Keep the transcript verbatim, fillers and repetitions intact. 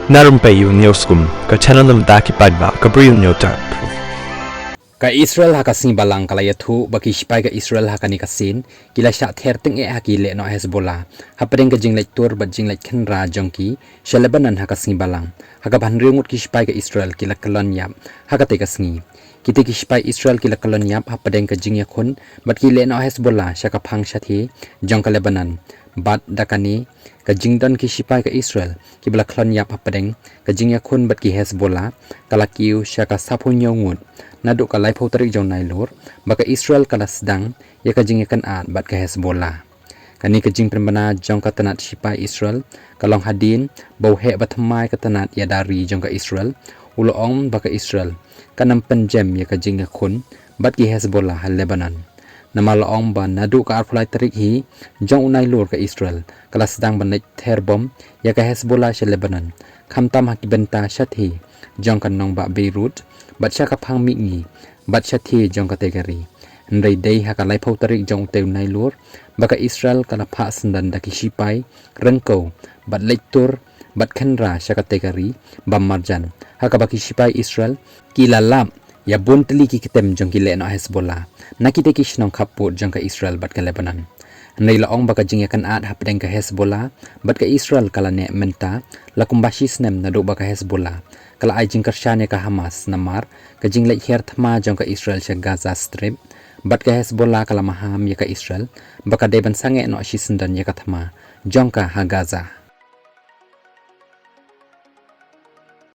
Na Rympei U Newsroom, ka channel na bynta ki paidbah, ka Bri U Newsroom. Ka Israel ha ka sngi Balang ka la ïathuh ba ki sipai ka Israel ha kane ka sien ki la shah ther tyngeh ha ki lehnoh Hezbollah hapdeng ka jingleit tur bad jingleit khynra jong ki sha Lebanon ha ka sngi Balang. Ha kaba hynriew ngut ki sipai ka Israel ki la kyllon ïap ha katei ka sngi. Kitei ki sipai Israel ki la kyllon ïap hapdeng ka jingïakhun bad ki lehnoh Hezbollah sha ka phang shathie jong ka Lebanon. Bad da kane ka jingdon ki sipai ka Israel kiba la kyllon ïap hapdeng ka jingïakhun bad ki Hezbollah ka la kiew sha ka saphew hynñiew ngut naduh ka laiphew tarik jong u Nailur, ba ka Israel ka la sdang ïa ka jingïakynad bad ka Hezbollah. Kane ka jingpynbna jong ka tnat sipai Israel ka long hadien ba u heh ba thymmai ka tnat ïada ri jong ka Israel u la ong ba ka Israel kan ym pynjem ïa ka jingïakhun bad ki Hezbollah ha Lebanon. Namar la ong ba naduh ka arphew lai tarik hi jong u Nailur ka Israel ka la sdang ban leit ther bom ïa ka Hezbollah sha Lebanon, khamtam ha ki bynta shathie jong ka nongbah Beirut bad sha ka phang mihngi bad shathie jong katei ka ri. Hynrei dei ha ka laiphew tarik jong utei u Nailur ba ka Israel ka la phah syndon da ki sipai ryngkew bad leit tur bad khynra sha katei ka ri bam marjan, ha kaba ki sipai Israel ki la lap ïa bun tylli ki kyntem jong ki lehnoh Hezbollah na kitei ki shnong khappud jong ka Israel bad ka Lebanon. Hynrei la ong ba ka jingïakynad hapdeng ka Hezbollah bad ka Israel ka la neh mynta la kumba shi snem naduh ba ka Hezbollah ka la ai jingkyrshan ïa ka Hamas namar ka jingleit hiar thma jong ka Israel sha Gaza Strip, bad ka Hezbollah ka la maham ïa ka Israel ba ka dei ban sangeh noh shi syndon ïa ka thma jong ka ha Gaza.